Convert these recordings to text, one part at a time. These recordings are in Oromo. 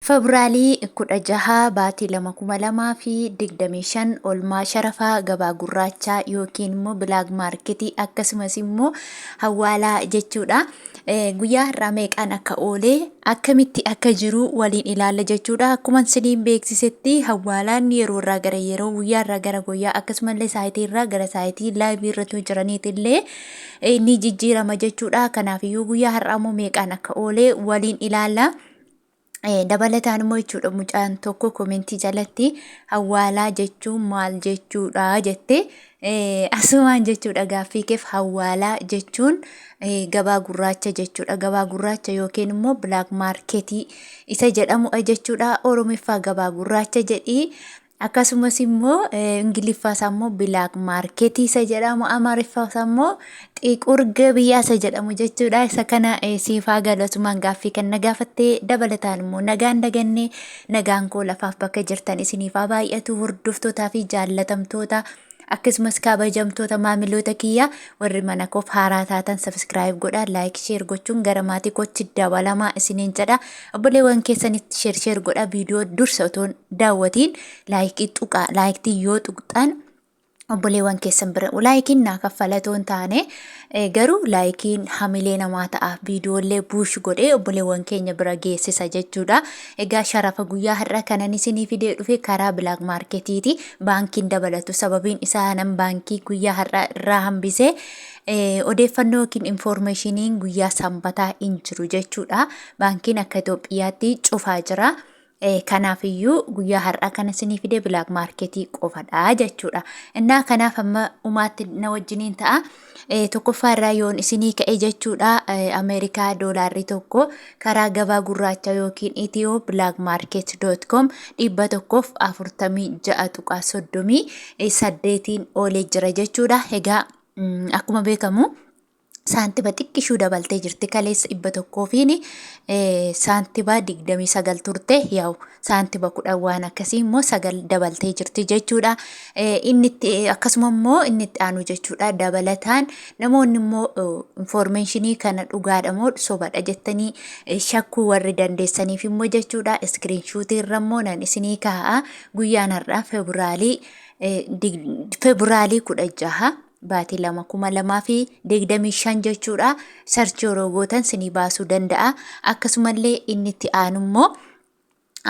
Febraalii 16 baatii 2 2025 olmaa sharafaa gabaa gurraachaa yookiin immoo black marketii akkasumas immoo hawwaalaa jechuudha. Guyyaa har'aa meeqaan akka oolee akkamitti akka jiru waliin ilaalla jechuudha. Akkuma isiniin beeksisetti hawwaalaan yeroo irraa gara yeroo guyyaa irraa gara guyyaa akkasumallee saayitii irraa gara saayitii laayivii irratti jiraniitillee ni jijjiirama jechuudha. Kanaafiyyuu guyyaa har'aa immoo meeqaan akka oolee waliin ilaalla. Dabalataan immoo jechuudha mucaan tokko komentii jalatti hawwaalaa jechuun maal jechuudha jette asumaan jechuudha gaaffii keef hawwaalaa jechuun gabaa gurraacha jechuudha. Gabaa gurraacha yookiin immoo black marketii isa jedhamu jechuudha. Oromiffaa gabaa gurraacha jedhii Akkasumas immoo Ingiliffaa isaa immoo black marketii isa jedhamu, Amaariffaa isaa immoo xiqur gabiyaa isa jedhamu jechuudha. Isa kana siif haa galu asumaan gaaffii kan na gaafatte dabalataan immoo nagaan daganne nagaan koo lafaaf bakka jirtan isiniif haa baay'atu hordoftootaa fi jaallatamtoota akkasumas kabajamtoota maamiloota kiyya warri mana koof haaraa taatan subscribe godhaa like share gochuun gara maatii kootti dabalamaa isiniin jedha obboleewwan keessanitti share share godhaa viidiyoo dursa otoo hin daawwatiin like tuqaa like yoo tuqxan obboleewwan keessan bira laayikiin naa kaffalatoo hin taane garuu laayikiin hamilee namaa ta'a viidiyoolee buush godhee obboleewwan keenya bira geessisa jechuudha. Egaa sharafa guyyaa har'a kanan isinii fidee dhufe karaa black marketiiti. Baankiin dabalatu sababiin isaa nan baankii guyyaa har'aa irraa hambisee odeeffannoo yookiin infoormeeshiniin guyyaa sanbataa hin jiru jechuudha. Baankiin akka Itoophiyaatti cufaa jira. Kanaaf iyyuu guyyaa har'aa kana isinii fide black marketii qofadha jechuudha. Innaa kanaaf amma umaatti na wajjiniin ta'a. Tokkoffaa irraa yoon isinii ka'e jechuudha Ameerikaa doolaarri tokko karaa gabaa gurraacha yookiin Ethio black market dot com 146.38n oolee jira jechuudha. Egaa akkuma beekamu saantima xiqqishuu dabaltee jirti kaleessa 100 fi saantima 29 turte yaa'u saantima 10 waan akkasii immoo 9 dabaltee jirti jechuudha. Inni itti akkasuma immoo inni itti aanu jechuudha dabalataan namoonni immoo infoormeeshinii kana dhugaadha moo sobadha jettanii shakkuu warri dandeessaniif immoo jechuudha iskiriinshuutii irra immoo nan isinii kaa'a guyyaan har'aa febraalii febraalii 16 baatii 2 2025 jechuudha. Sarchi yeroo gootan sinii baasuu danda'a. Akkasumallee inni itti aanu immoo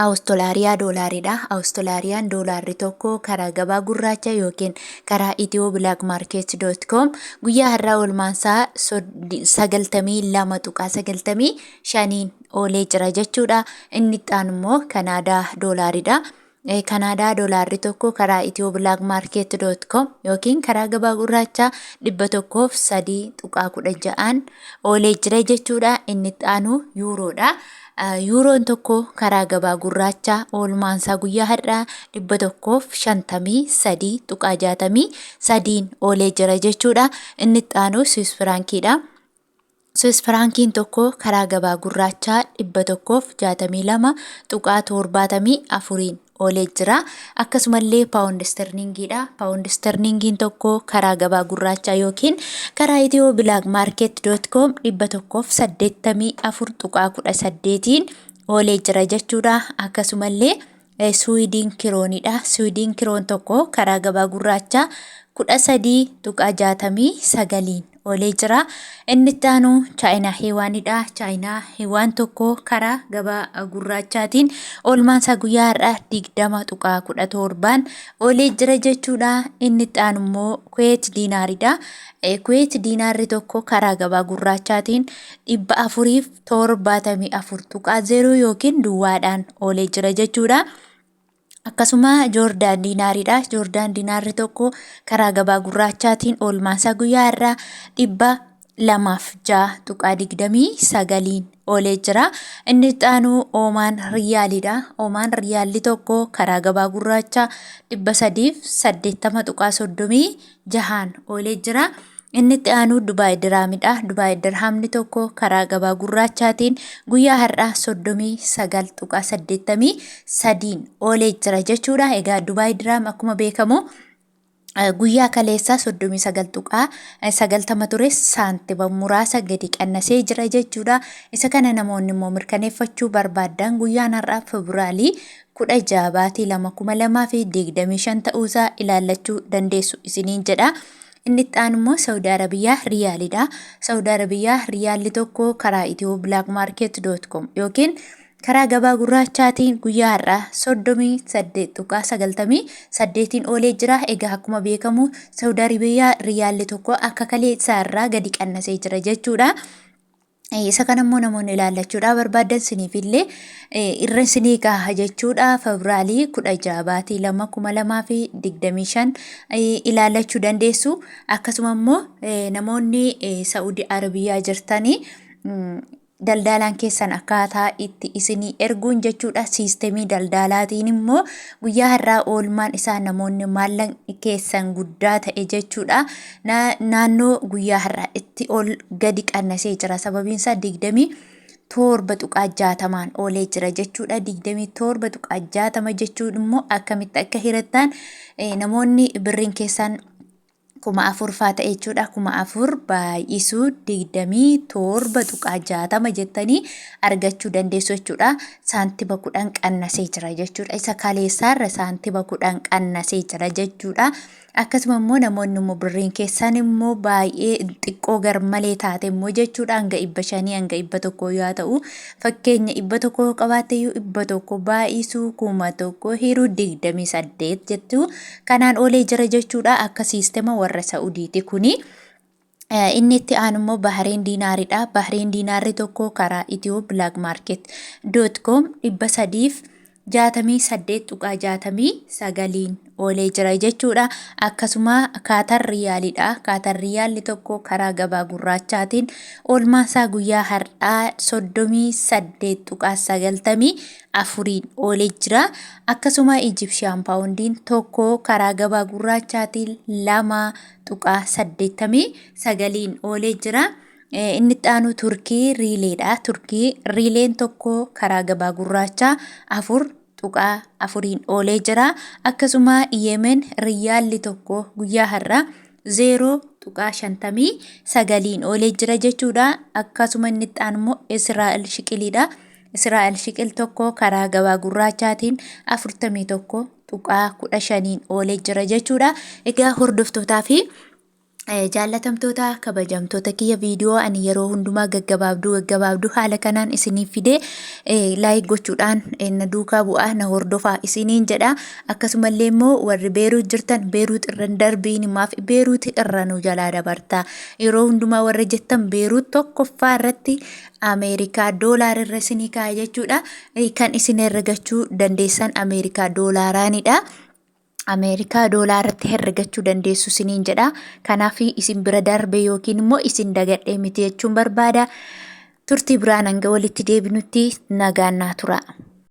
Awustolaariyaa doolaariidha. Awustolaariyaan doolaarri tokko karaa gabaa gurraacha yookiin karaa Ethio black market dot com guyyaa har'aa oolmaansaa 92.95n oolee jira jechuudha. Inni itti aanu immoo Kanaadaa doolaariidha. Kanaadaa doolaarri tokko karaa ethioblackmarket.com yookiin karaa gabaa gurraachaa 103.16n oolee jira jechuudha. Inni itti aanu yuuroodha. Yuuroon tokko karaa gabaa gurraachaa oolmaansaa guyyaa har'aa 153.63n oolee jira jechuudha. Inni itti aanu Swiss firaankiidha. Swiss firaankiin tokko karaa gabaa gurraachaa 162.74n oolee jira. Akkasumallee paawundi isterlingiidha. Paawundi isterlingiin tokko karaa gabaa gurraachaa yookiin karaa Ethio black market dot com 184.18n oolee jira jechuudha. Akkasumallee Suwiidiin kiroonidha. Suwiidiin kiroon tokko karaa gabaa gurraachaa 13.69n oolee jira. Inni itti aanu Chaayinaa Heewaanidha. Chaayinaa Heewaan tokko karaa gabaa gurraachaatiin oolmaan isaa guyyaa har'aa 20.17n oolee jira jechuudha. Inni itti aanu immoo Kuweet diinaaridha. Kuweet diinaarri tokko karaa gabaa gurraachaatiin 474.0 yookiin duwwaadhaan oolee jira jechuudha. Akkasuma Joordaan diinaariidha. Joordaan diinaarri tokko karaa gabaa gurraachaatiin oolmaansaa guyyaa har'aa 206.29n oolee jira. Inni itti aanu Oomaan Riyaaliidha. Oomaan Riyaalli tokko karaa gabaa gurraachaa 380.36n oolee jira. Inni itti aanu Dubaay Diraamidha. Dubaay Dirhaamni tokko karaa gabaa gurraachaatiin guyyaa har'aa 39.83n oolee jira jechuudha. Egaa Dubaay Diraam akkuma beekamu Guyyaa kaleessaa 39.90 ture, saantima muraasa gadi qannasee jira jechuudha. Isa kana namoonni immoo mirkaneeffachuu barbaaddan guyyaan har'aa Febraarii 16 baatii 2 2025 ta'uusaa ilaallachuu dandeessu isiniin jedha. Inni itti aanu immoo Saudi Arabiyaa riyaalidha. Saudi Arabiyaa riyaalli tokko karaa Itiyoo Black Market com yookiin karaa gabaa gurraachaatiin guyyaa har'aa 38.98n oolee jira. Egaa akkuma beekamu Saudi Arabiyaa riyaalli tokko akka kaleessaa irraa gadi qannasee jira jechuudha. Isa kana immoo namoonni ilaallachuudhaa barbaadan siniif illee irra isinii kaha jechuudha. Febraarii 16 baatii 2 2025 ilaallachuu dandeessu. Akkasuma immoo namoonni Saudi Arabiyaa jirtanii daldaalaan keessan akkaataa itti isinii erguun jechuudha. Siistemii daldaalaatiin immoo guyyaa har'aa oolmaan isaa namoonni maallaqni keessan guddaa ta'e jechuudha. Naannoo guyyaa har'aa itti ol gadi qannasee jira. Sababiin isaa 27.60n oolee jira jechuudha. 27.60 jechuun immoo akkamitti akka hirattan namoonni birriin keessan 4000 faa ta'e jechuudha. 4000 baay'isuu 27.60 jettanii argachuu dandeessu jechuudha. Saantima 10 qannasee jira jechuudha. Isa kaleessaarra saantima 10 qannasee jira jechuudha. Akkasuma immoo namoonni immoo birriin keessan immoo baay'ee xiqqoo garmalee taate immoo jechuudha, hanga 500, hanga 100 yoo ta'u, fakkeenya 100 yoo qabaatte iyyuu 100 baay'isuu 1000 hiruu 28 jettu kanaan oolee jira jechuudha, akka siistema warra Sa'udiiti kuni. Inni itti aanu immoo Bahareen diinaaridha. Bahareen diinaarri tokko karaa Itiyoo Black Market com 368.69n oolee jira jechuudha. Akkasuma Kaatar riyaalidha. Kaatar riyaalli tokko karaa gabaa gurraachaatiin oolmaan isaa guyyaa har'aa 38.94n oolee jira. Akkasuma Ijipshiyaan paawundiin tokko karaa gabaa gurraachaatiin 2.89n oolee jira. Inni itti aanu Turkii riileedha. Turkii riileen tokko karaa gabaa gurraachaa 4.4n oolee jira. Akkasuma Yemen riyyaalli tokko guyyaa har'aa 0.59n oolee jira jechuudha. Akkasuma inni itti aanu immoo Israa'el shiqiliidha. Israa'el shiqil tokko karaa gabaa gurraachaatiin 41.15n oolee jira jechuudha. Egaa hordoftootaa fi jaallatamtoota kabajamtoota kiyya, viidiyoo ani yeroo hundumaa gaggabaabduu gaggabaabduu haala kanaan isiniif fidee like gochuudhaan na duukaa bu'aa, na hordofaa isiniin jedha. Akkasumallee immoo warri Beeruut jirtan, Beeruut irra hin darbiin, maaf Beeruut irra nu jalaa dabarta yeroo hundumaa warra jettan, Beeruut tokkoffaa irratti Ameerikaa doolaar irra isinii kaa'e jechuudha. Kan isin herregachuu dandeessan Ameerikaa doolaaraanidha. Ameerikaa doolaaratti herregachuu dandeessu isiniin jedha. Kanaaf isin bira darbe yookiin immoo isin dagadhee miti jechuun barbaada. Turtii biraan hanga walitti deebinutti nagaan naa tura.